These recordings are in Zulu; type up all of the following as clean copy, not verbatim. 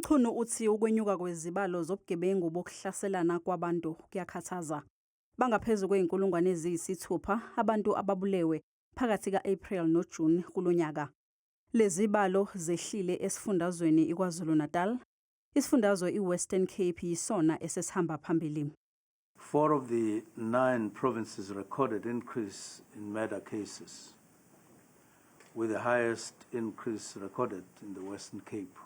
UMchunu uthi ukwenyuka kwezibalo zobugebengu bokuhlaselana kwabantu kuyakhathaza. Bangaphezu kwey'nkulungwane eziyisithupha abantu ababulewe phakathi ka-April noJune kulonyaka. Lezi balo zehlile esifundazweni iKwaZulu-Natal. Isifundazwe iWestern Cape yisona esesihamba phambili. Four of the nine provinces recorded increase in murder cases, with the highest increase recorded in the Western Cape,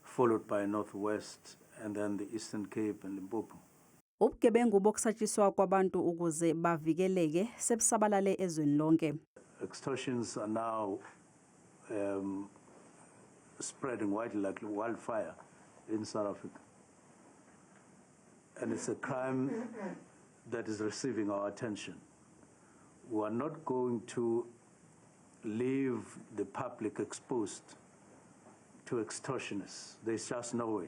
followed by Northwest and then the Eastern Cape and Limpopo. Ubugebengu bokusatshiswa kwabantu ukuze bavikeleke sebusabalale ezweni lonke. Extortions are now spreading widely like wildfire in South Africa. And it's a crime that is receiving our attention. We are not going to leave the public exposed to extortionists. There's just no way.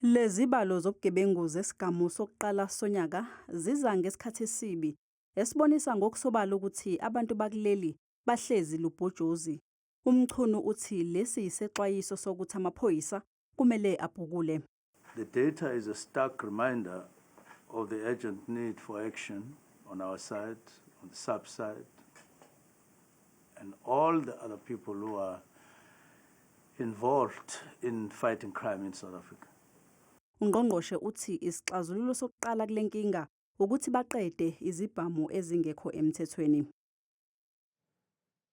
Lezi balo zobugebengu zesigamu sokuqala sonyaka ziza ngesikhathi esibi esibonisa ngokusobala ukuthi abantu bakuleli bahlezi lubhojozi. UMchunu uthi lesi yisexwayiso sokuthi amaphoyisa kumele abhukule. The data is a stark reminder of the urgent need for action on our side, on the SAPS side, and all the other people who are involved in fighting crime in South Africa. Ungqongqoshe uthi isixazululo sokuqala kule nkinga ukuthi baqede izibhamu ezingekho emthethweni.